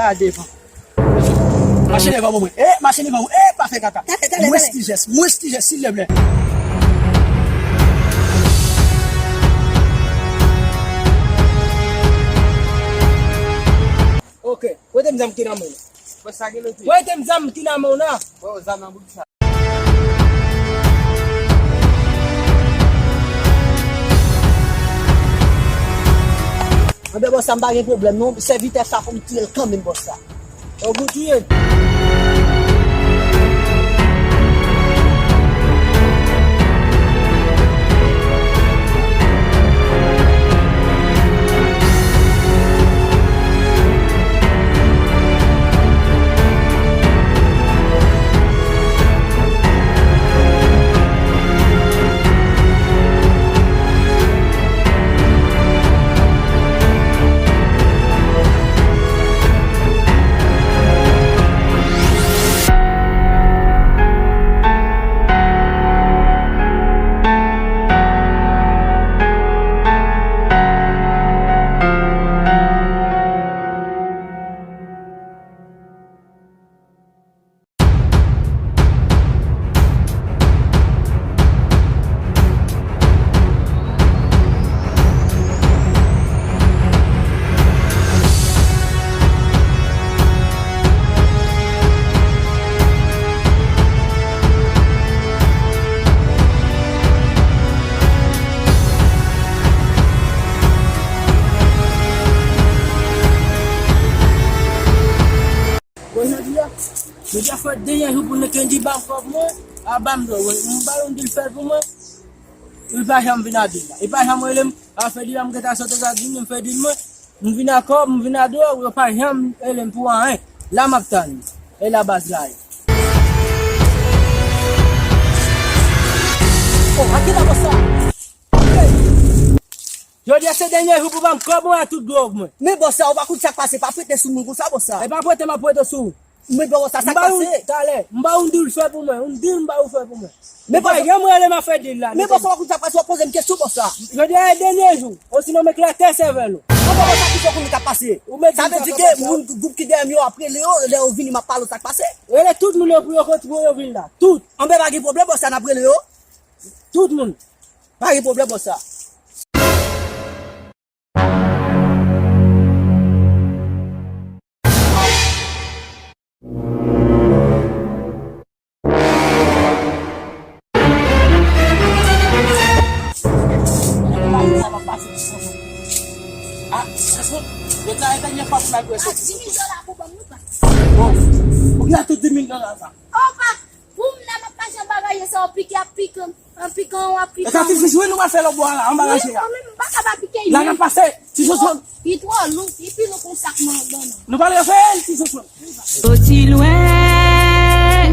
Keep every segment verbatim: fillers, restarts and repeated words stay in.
A devan. Mache devan mwen. E, mache devan mwen. E, pa fè kaka. Talè, talè, talè. Mwens ti jès, mwens ti jès, silvouplè. Ok. Prete m zam ki nan men w. Wè sa gen lòt wi. Prete m zam ki nan men w nan. Wè w zam nan bout sa. Anben bòs sa m pa gen pwoblèm non. Sèvitè sa fò m tiye l kanmenm bòs sa. Fò w tiye l. Bon, jodi a, jodi a fè dènye jou pou Kendy ban m kòb mwen, a ban m dlo, wi. M ba l, m di l fè l pou mwen. Li pa janm vin a dil la. Li pa janm rele m, a fè dil la, m gentan sot Etazini, m fè dil mwen. M vin a kòb, m vin a dlo, yo pa janm rele m pou anyen. La m ap tann. E la baz la ye. Oh, a ki la bòs sa? Jodi a se dènye jou pou ban m kòb mwen ak tout dwòg mwen. Men bòs sa, ou pa konn sa k pase, pa prete sou moun konsa bòs sa. E pa prete m ap prete sou ou. Men bòs sa, sa k pase? Talè, m ba ou dil fè pou mwen, ou dil m ba ou fè pou mwen. Men bòs sa, janm rele m ap fè dil la. Men bòs sa, ou pa konn sa k pase, w ap poze m kesyon bòs sa. Jodi a e dènye jou, osinon m eklate sèvèl ou. Bon bòs sa, ki sa w konn k ap pase? Sa vle di ke moun, gwoup ki dèyè m yo ap rele yo, lè yo vini m ap pale w sa k pase. Rele tout moun yo pou yo kontre pou yo vin la. Tout. Anben pa gen pwoblèm bòs sa, n ap rele yo. Tout moun. Pa gen pwoblèm bòs sa. Ah, se sou, yo ta etènye fòs malgre sa. Ah, di mil dola pou ban m, wi pa. Bon, ou gen tout di mil dola sa. Opa! Pou m la m ap mache anba raje sa, w pike ap pike m, an pikan w ap pike m. E sa ti fis wi nou pral fè lòt bò a la, anba raje a. Mwen menm m pa ka pa pike l. La n ap pase, ti Soson. Li twò lou, li pi lou ke yon sak mango nan. Nou pral refè l, ti Soson. Soti lwen,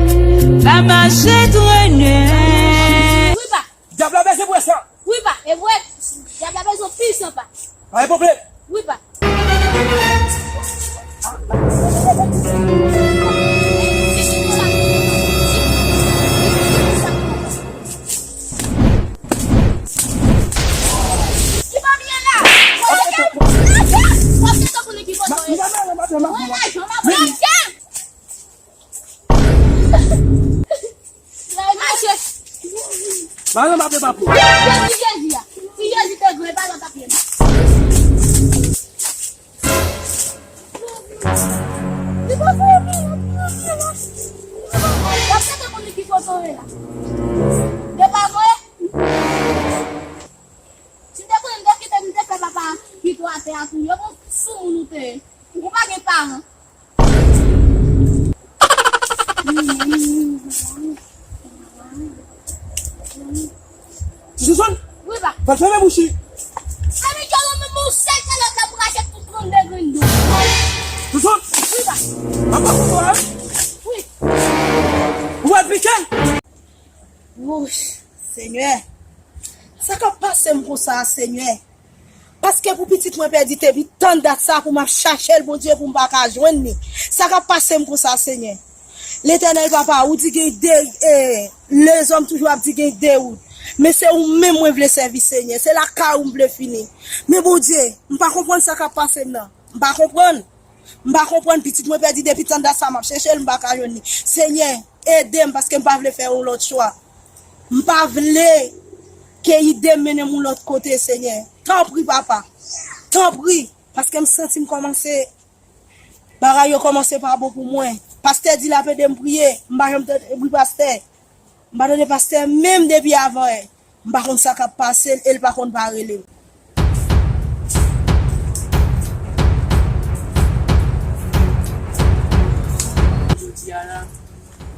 pa mache trennen. Wi pa. Dyab la bese pwès lan. Wi pa, e vre, dyab la bezwen plis anba. Pa gen pwoblèm. Wi pa. Ki pa byen la? Mwen lajan m ap pran. Lè mache. Madan m ap de papou. Ti Jezi a. Ti Jezi te vle pa nan papye non. Li pa fè anyen, li pa fè anyen. L ap tete moun ki foto e la. De pa vre? Si m te konnen, m te kite, m te fè papa pito atè a tou. Yo bon sou moun ou te ye. Ou pa gen paran. Ti Soson! Wi pa. Fè l fèmen bouch li. Fèmen djòl ou menm ou sèl se lòt la pou rache tout trannde grenn do. Ti Soson! Wi pa. Papa konprann? Wi. Ou wè l pike? Wouch, Senyè. Sa k ap pase m konsa, Senyè? Paske pou pitit mwen pèdi te vin tann dat sa pou m ap chache l, Bondye, pou m pa ka jwenn li. Sa k ap pase m konsa, Senyè? Letènèl Papa, ou di gen de, e, lezòm toujou ap di gen de wout. Men se ou menm mwen vle sèvi, Senyè. Se lakay ou m vle fini. Men Bondye, m pa konprann sa k ap pase m nan. M pa konprann. M pa konprann pitit mwen pèdi depi tann dat sa m ap chèche l, m pa ka jwenn li. Senyè, ede m paske m pa vle fè yon lòt chwa. M pa vle ke ide m mennen m yon lòt kote, Senyè. Tanpri, papa. Tanpri, paske m santi m kòmanse, bagay yo kòmanse pa bon pou mwen. Pastè di l ap ede m priye, m pa janm tande bri pastè. M pa tande pastè menm depi avan yè. M pa konn sa k ap pase l e l pa konn pa rele m. Jodi a la,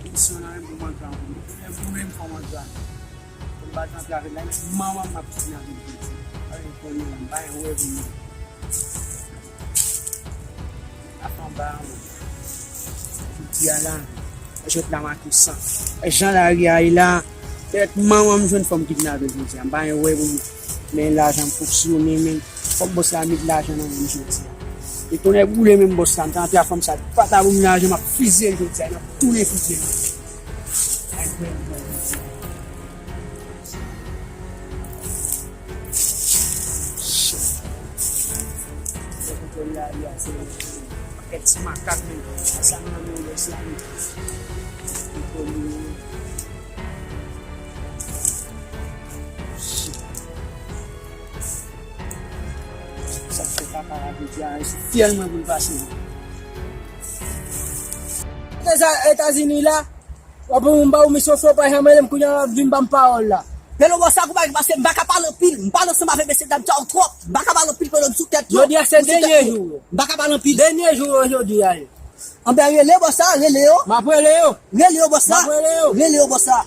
misyon nan men pou m antre antre. Mwen menm fò m antre antre. Pou m pa t antre avè l la, e manman m ap kidnape l jodi a. Alò, kounye a, m pa gen wè pou mwen. Ap anba anba. Jodi a la, jwèt la make san. Jan lari a ye la, petèt manman m jwenn fò m kidnape l jodi a. M pa gen wè pou mwen. Men lajan m fonksyone, men fòk bòs la met lajan nan men m jodi a. E tonnè boule menm bòs la, m ta antre a fanm sa, li pa ta ban m lajan, m ap fizye l jodi a, m ap tounen fizye l. Ay, vrèman, vrèman. Shit. Se kote m la, li a, se yon pakèt ti makak, men sa nan men bòs la, men. Shit. Sa k fè papa la jodi a, se fyèl mwen pou l pase. Deza Etazini la, w ap yon ba ou misyon fò pa janm rele m kounye a w ap vin ban m pawòl la. Rele bòs la kou pa vin pase, m pa ka pale anpil, m pale ansanm avèk mesye dam sa yo twòp, m pa ka pale anpil pandan m sou tèt yo. Jodi a se dènye jou yo. M pa ka pale anpil. Dènye jou yo jodi a ye. Anben rele bòs la, rele yo. M ap rele yo. Rele yo bòs la. M ap rele yo. Rele yo bòs la.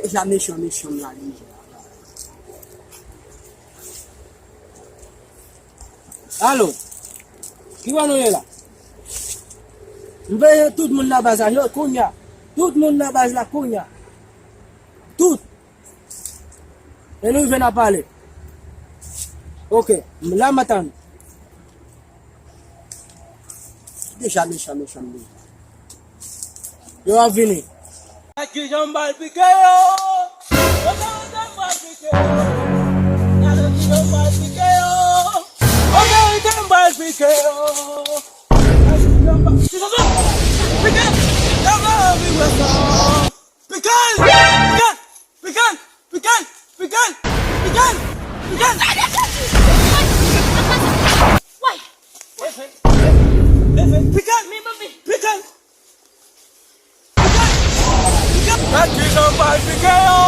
Deja mechan, mechan m la deja. Alo, ki bò nou ye la? M vle tout moun nan baz la, yo, kounye a. Tout moun nan baz la, kounye a. Tout. E nou rive n a pale. Oke, la m ap tann. Deja mechan, mechan m deja. Yo ap vini. Gad kijan m pral pike yo. Otorite m pral pike yo. Gade kijan m pral pike yo. Otorite m pral pike yo. Gad kijan m pral pike yo. Pike l! Yo pa anvi wè sa. Pike l! Pike l! Pike l! Pike l! Pike l! Pike l! Pike l! Pike l! Pike l! Gad kijan m pral pike yo!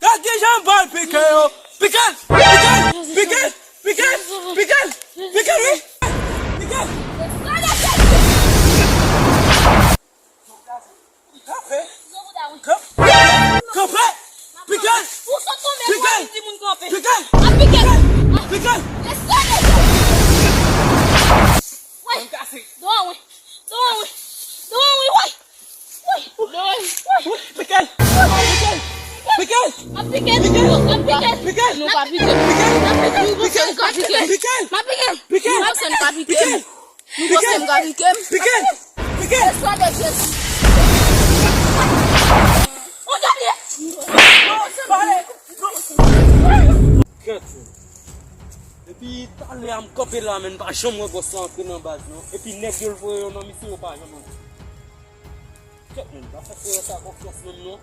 Gad kijan m pral pike yo! Pike l! Pike l! Pike l! Pike l! Pike l! Pike l, wi! Pike l! Kanpe! Kanpe! Pike l! Pike l! Pike l! Pike l! Pike l! Pike l! Dwòl wi! Dwòl wi! Dwòl wi! Woy! Woy! Woy! Pike l! Pike l! Pike l! Pike l! Pike l! Pike l! Pike l! Nou pa pike. Pike l! Pike l! Pike l! Pike l! Pike l! Pike l! Pike l! Nou panse m ka pike m? Pike l! Pike l! Lespri de Jezi. Yon dènye. Kèt, depi talè a m kanpe la, men m pa janm wè bòs la antre nan baz non. Epi nèg yo l voye yo nan misyon, yo pa janm antre. Kèt, men m pa fè frè sa konfyans menm non.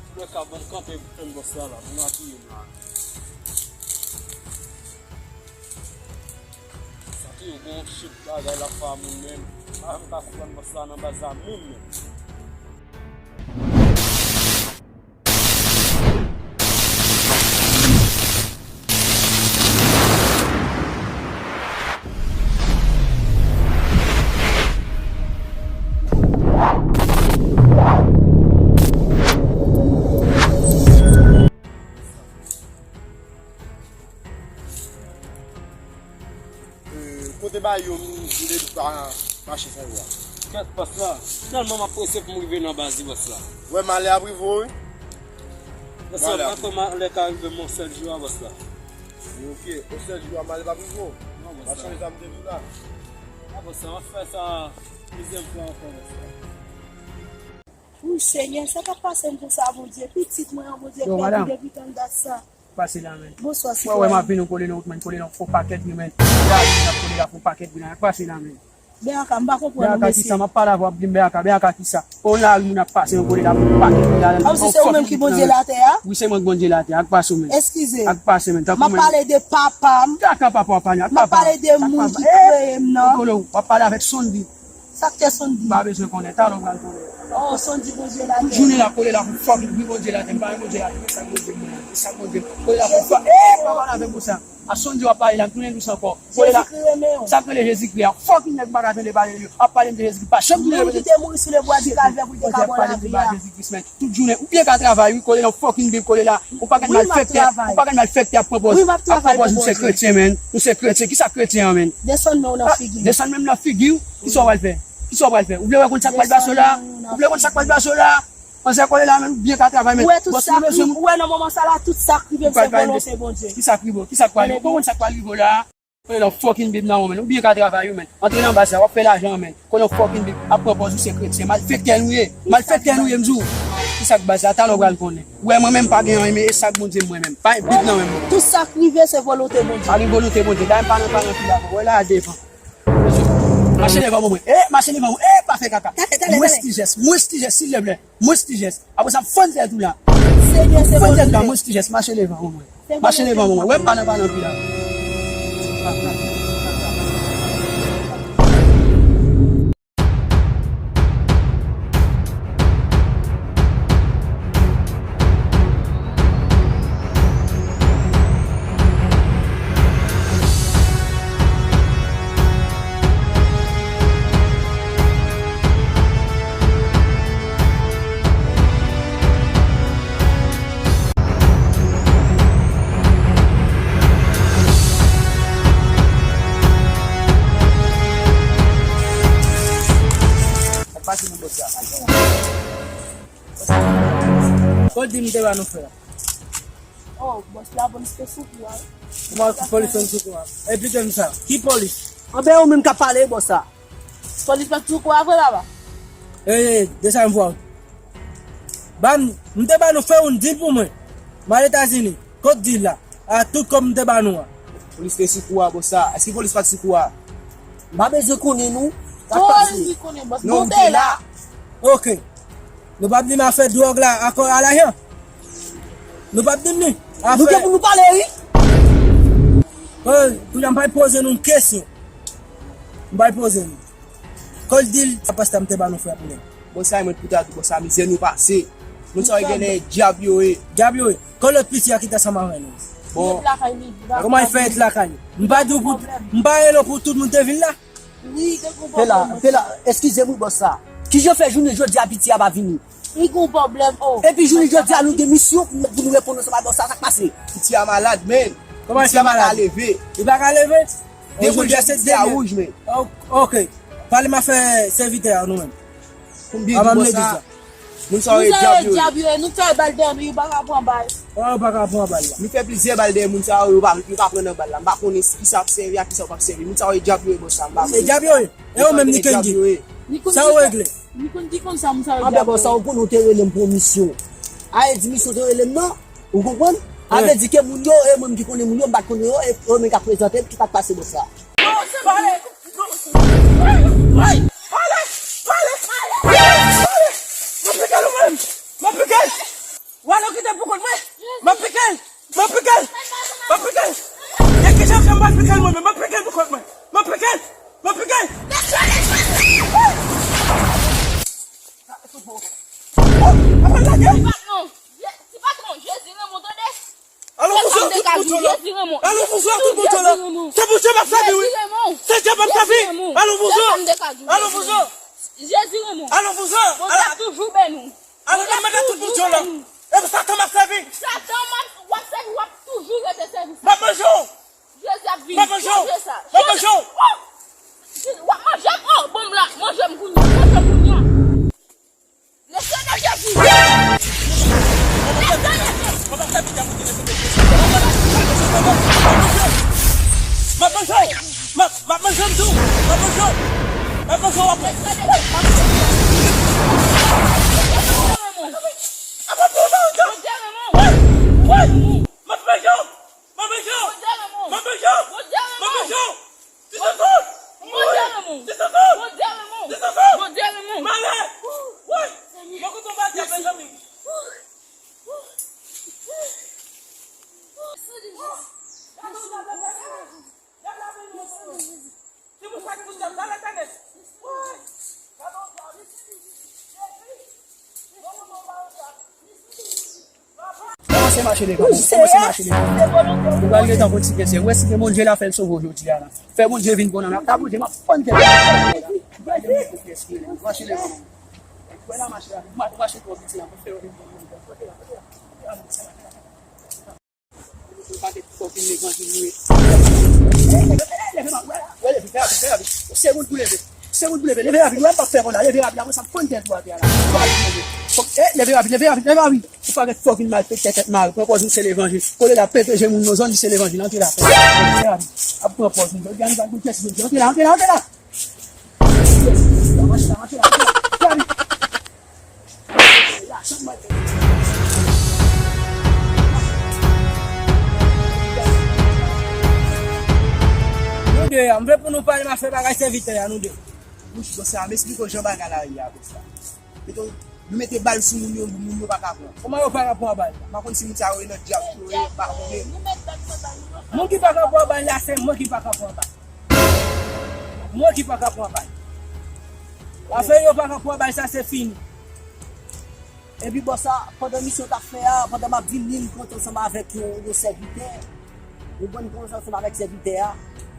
Antoulèka, ban m kanpe pou tann bòs la la, pou m apiye m la. Sa ki yon bon shit bagay la fè a moun menm. Pa janm ka konprann bòs la nan baz la menm menm. Kote bay yo m vle pa mache san yo a. Kèt bòs la, tèlman m ap prese pou m rive nan baz li bòs la. Wè malè ap rive w wi. Bòs la, malè ap rive. Malè ka rive m yon sèl jou a bòs la. Ok, yon sèl jou a malè p ap rive w. Non bòs la. M ap chanje sa m te di w la. Non bòs la, m ap fè sa plizyè fwa ankò bòs la. Wi, Senyè, sa k ap pase m konsa, Bondye? Pitit mwen an, Bondye, pèdi depi tann dat sa. Pase la, men. Bonswa, sitwayen. Wè, wè, m ap vin, ou kole nan wout, men, kole nan fon pakèt, men. Gade, sa kole la fon pakèt, men. Pase la, men. Bèaka, m pa konprann ou, mesye. Bèaka kisa? M ap pale avè w, w ap di m bèaka, bèaka kisa? On lari moun ap pase, yon kole la fon pakèt, men. Kòmsi se ou menm ki Bondye latè a? Wi, se mwen k Bondye latè a, ak pase w, men. Eskize. Ak pase, men. M ap pale de papa m. Kaka papa w pa, ak papa. M ap pale de moun ki kreye m nan. Kole, w ap pale avèk Sondy. Sa k te Sondy? M pa bezwen konnen, talè w pral konnen. Oh, Sondy Bondye latè. Tout jounen la, kole la pou fòk, wi, Bondye latè, m pa yon Bondye latè, men sa k Bondye mwen, men sa k Bondye. Kole la pou fòk, eh, pa pale avè m konsa. A Sondy w ap pale la, m tounen dou sa ankò. Kole la. Jezikri renmen w. Sa k rele Jezikri a, fòk nèg pa ka tande pale de, ap pale m de Jezikri, pa janm tounen. Moun ki te mouri sou lebwa di kalvè pou l te ka ba w lavi a. Jezikri, men. Tout jounen, ou byen ka travay, wi, kole nan fucking Bib, kole la. Ou pa gen malfektè, ou pa gen malfektè ap pran pòz, ap pran pòz nou se kretyen, men. Nou se kretyen, kisa kretyen an, men? Desann men w nan figi m. Desann men m nan figi w? Kisa w pral fè? Kisa w pral fè? Ou vle wè konn sa k pral pase w la? Ou vle konn sa k pral pase w la? Panse kole la, men, ou byen ka travay, men. Ou wè tout sa k rive, ou wè nan moman sa la, tout sa k rive m se volonte Bondye. Kisa k rive w? Kisa k pral rive w? Ou konn sa k pral rive w la? Kole nan fucking Bib nan ou, men. Ou byen ka travay, wi, men. Antre nan baz la, w ap fè lajan, men. Kole nan fucking Bib, ap pran pòz ou se kretyen. Malfektè nou ye. Malfektè nou ye, m di w. Kisa k baz la? Talè w pral konnen. Ou wè, mwen menm pa gen anyen, men e sa k Bondye m, mwen menm. Pa gen Bib nan men m. Tout sa k rive, se volonte Bondye. Pa gen volonte Bondye. Dayè m pa nan, pa nan pil avè w. Wè la devan. Mache devan mwen. E, mache devan mwen. E, pa fè kaka. Talè, talè, talè. Mwens ti jès, mwens ti jès, silvouplè. Mwens ti jès. Apre sa, fann tèt ou la. Senyè, se Fann tèt ou la, volonte. Mwens ti jès. Mache devan mwen. Mache devan mwen. Wè, m pa nan, pa nan pil la. Sa k pase pou bòs la? Kòd di m te ba nou frè a? Oh, bòs la, polis te sou kou a, wi. Kòman polis te sou kou a? Esplike m sa. Ki polis? Anben, ou menm k ap pale, bòs la. Polis pa t sou kou a vre, papa? Ey, ey, desann vwa w. Ban m, m te ba nou frè ou n dil pou mwen. M al Etazini. Kot dil la? A tout kòb m te ba nou a. Polis te sou kou a, bòs la. Èske polis pa t sou kou a? M pa bezwen konnen, non. Sa k pase? Wi, konnen, bòs. Non, ou te la. Ok. Nou p ap di m afè dwòg la akò a lajan? Nou p ap di m li? Nou gen pou nou pale, wi. Kounye a m pral poze nou kesyon. M pral poze nou. Kòd dil sa pastè m te ba nou frè pou nou? Bòs sa, mwen pou ta di bòs sa, mizè nou pase. Moun sa yo genlè dyab yo ye. Dyab yo ye. Kòd lòt piti a ki t ansanm avè nou? Bon. Kòman l fè ret lakay li? M pa di w pou, m pa rele w pou tout moun te vin la. Wi, te gon pwoblèm. Pela, pela, eskize m wi bòs sa. Kijan fè jounen jodi a piti a pa vini? Li gon pwoblèm, oh. Epi jounen jodi a nou gen misyon pou, pou nou reponn ansanm ak bòs sa, sa k pase? Piti a malad, men. Kòman li fè malad? Piti a pa ka leve. Li pa ka leve? Depi jodi a se piti a wouj, men. Ok. Pale m afè sèvitè a nou menm. Konbyen di bòs sa? Moun sa yo e dyab yo ye. Nou fè bal dèyè nou, yo pa ka pran bal. Kòman yo pa ka pran bal la? Nou fè plizyè bal dèyè moun sa yo, yo pa, yo pa pran nan bal la. M pa konnen kisa yo ap sèvi ak kisa yo p ap sèvi. Moun sa yo e dyab yo ye, bòs la, m pa konnen. Se dyab yo ye? E yo menm ni kengi. Sa yo regle? Ni konn ki konn sa moun sa yo e dyab yo ye. Anben bòs sa, ou konnen ou te rele m pou yon misyon. A e di misyon te rele m nan, ou konprann? Sa vle di ke moun yo, e mwen ki konnen moun yo, m pa t konnen yo, e yo menm k ap prezante m, ki sa k pase bòs sa? Pale! Pale! Pale! Pale! Pale! M ap pike l ou menm! M ap pike l! W ale w kite l pou kont mwen! M ap pike l! M ap pike l! M ap pike l! Gen kijan fè m pa pike l mwen menm? M ap pike l pou kont mwen! M ap pike l! M ap pike l! Oh! Apa l lage? Ti patwon, Jezi renmen w tande. Alon vouzo tout moun yo la. Alon vouzo tout moun yo la. Se pou Dye m ap sèvi wi. Se Dye m ap sèvi. Alon vouzo. Alon vouzo. Jezi renmen w. Alon vouzo. Bondye ap toujou beni w. Alon nan men tout moun yo la. E pou Satan m ap sèvi. Satan w ap sèvi, w ap toujou rete sèvi Satan. M ap manje w. Jezi ap vini. M ap manje w. M ap manje w. W ap manje m. Oh, bon m la. Manje m kounye a. Manje m kounye a. Le Seigneur Jésus! Le Seigneur Jésus! M ap manje w! M ap, m ap manje w, m ap manje w! M ap manje w! M ap manje w, w ap Kòmanse mache devan mwen. Kòmanse mache devan mwen. Ou pral gentan konn si ke se. Ou wè si ke Bondye la fè l sove w jodi a la. Fè Bondye vin konnen. Apre Bondye, m ap fann tèt ou. Mache devan mwen. Ou wè la mache la. Ou mache twò piti la. Ou fè yo vin konnen. Ou pa te fòk vin levanjil nou ye. Leve rapid, leve rapid. Segonn pou leve. Segonn pou leve. Leve rapid. Ou wè m p ap fè konsa. Leve rapid. Apre sa, m fann tèt ou atè a la. Fòk, eh, leve rapid, leve rapid, leve rapid. Ou pa gen fòk vin malfektè tèt mare. Pran pòz ou se levanjil. Kole la, pete je moun nan zòn li se levanjil. Antre la. Leve rapid. Ap pran pòz ou. Antre la, antre la, antre la, antre la. Nou de a, m vle pou nou pale m ap fè bagay sèvitè a, nou de. Bouch bòs la, m esplike w jan bagay la ye a, bòs la. Meton, nou mete bal sou moun yo, moun yo pa ka pran. Kòman yo pa ka pran bal? M pa konn si moun sa yo e nan dyab tou, e m pa konnen. Moun ki pa ka pran bal la, se mwen ki pa ka pran bal. Mwen ki pa ka pran bal. Afè yo pa ka pran bal, sa se fini. Epi bòs la, pandan misyon t ap fè a, pandan m ap vini, m kontre ansanm avèk yon, yon sèvitè. Ou konn kontre ansanm avèk sèvitè a.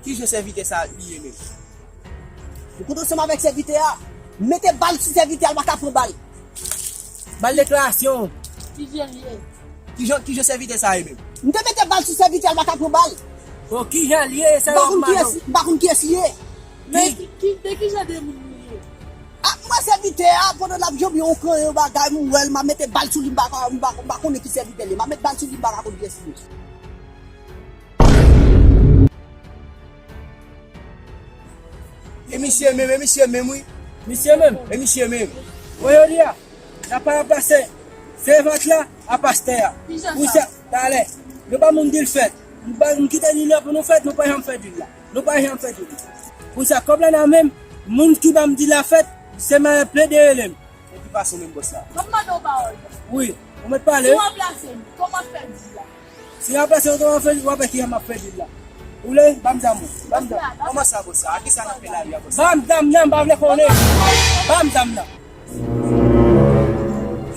Ki jan sèvitè sa li ye menm? Ou kontre ansanm avèk sèvitè a. M mete bal sou sèvitè a, l pa ka pran bal. Bal deklarasyon. Ki jan l ye? Ki jan, ki jan sèvitè sa ye menm? M te mete bal sou sèvitè a, l pa ka pran bal. Bon, ki jan l ye, sa yo ap mande w. M pa konn kiyès li ye. Men ki, ki, de ki jan de moun li ye? Ah, mwen sèvitè a, pandan l ap janbe yon kan, yon bagay, m wè l, m a mete bal sou li, m pa ka, m pa, m pa konnen ki sèvitè li ye. M a mete bal sou li, m pa ka konn kiyès li ye. E misye menm, e misye menm, wi. Misye menm? E misye menm. Mwen yo di a. N ap ranplase sèvant la a pastè a. Pou sa, talè, nou ba moun dil fèt. Nou ba, nou kite dil la pou nou fèt, nou pa janm fè dil la. Nou pa janm fè dil la. Pou sa, kòb la nan men m, moun ki ban m dil la fèt, se mwen plede rele m. E ki fason menm bòs la? Mwen mande w pawòl. Wi, ou mèt pale. Si w ranplase m, kòman fè dil la? Si w ranplase m, kòman fè, w ap wè kijan m ap fè dil la. Ou vle? Ban m zam ou. Ban m zam. Kòman sa, bòs la? A kisa n ap fè lari a, bòs la? Ban m zam nan, m pa vle konnen. Ban m zam nan.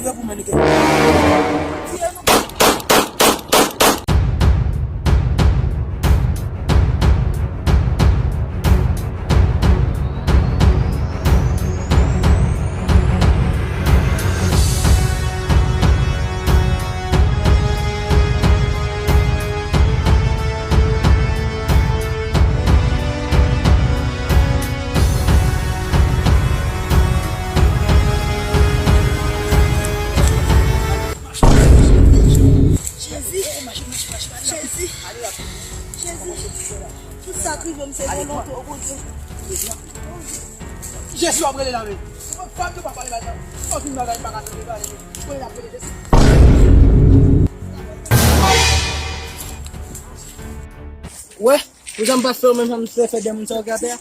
Tire pou mwen, Nike. Tire nou. Jezi, Jezi, Jezi, tout sa k rive m se volonte w, Bondye. Jezi w ap rele la, men. Fòk nou pa pale bagay. Fòk nou bagay pa ka tande pale, men. Konnen l ap rele Jezi. Wè, pou sa m pa fè w menm jan m te fè de moun sa yo ki atè a.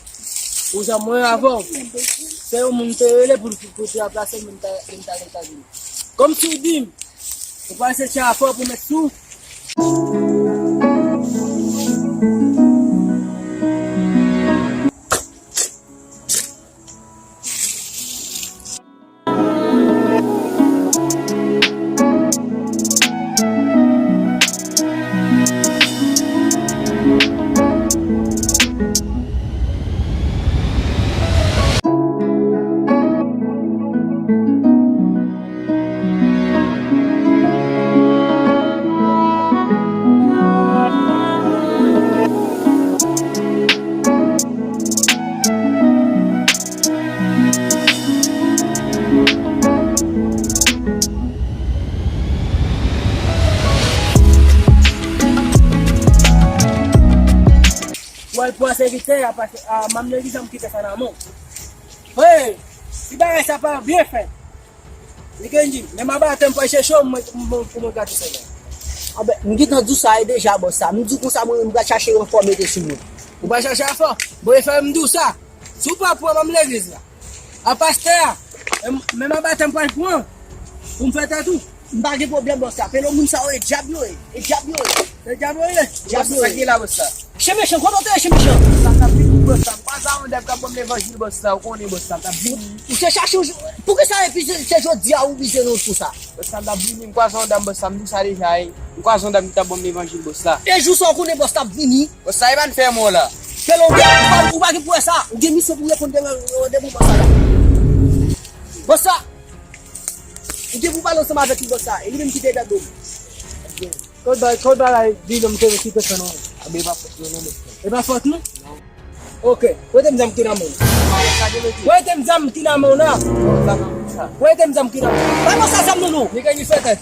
Pou sa mwen avè w. Se yon moun te rele pou, pou te ranplase m, m ta, m ta al Etazini. Kòm si w di m, ou pral chèche afè w pou met sou. Wè l pran sèvitè a, paske, a, manm legliz la, m kite sa nan men w. Hey, si bagay sa pa byen fèt. Li gen di, men m a batèm pou al chèche w, mwen, mwen, pou mwen gade sèvè. Anben, m gentan di w sa e deja, bòs la. M di w konsa, mwen, m pral chache ranfò mete sou mwen. Ou pral chache ranfò? Bon, e fè m di w sa. Si w pa pran manm legliz la, a pastè a, e m, men m a batèm pral pran pou m fè tèt ou. M pa gen pwoblèm, bòs la. Pelo moun sa yo, e dyab yo ye. E dyab yo ye. E dyab yo ye. Dyab yo ye. Sa ki la, bòs la? Chen mechan, kote w te ye, chen mechan? Sa k ap vin. Bòs la, m kwaze yon dam k ap ban m levanjil, bòs la, ou konnen, bòs la, m t ap vini. Ou se chache yon jou, poukisa epi se, se jodi a ou bize nou konsa? Bòs la, m t ap vini, m kwaze yon dam, bòs la, m di w sa deja, wi. M kwaze yon dam ki t ap ban m levanjil, bòs la. E jou sa ou konnen bòs la ap vini? Bòs la, e pa n fè mò la. Fè lonbè, ou pa, ou pa gen pou wè sa. Ou gen misyon pou reponn devan, devan bòs la la. Bòs la, ou gen pou pale ansanm avèk li, bòs la. E li menm ki te dèyè do m. Kot bagay, kot bagay, di lòm te kite fè non. Anben, e pa fòt yo non, bòs la. E pa fòt nou? Non. Ok, prete m zam ki nan men w. Prete m zam ki nan men w nan. Prete m zam ki nan men w. Ba bòs la zam nan non. Li gen li fè tèt.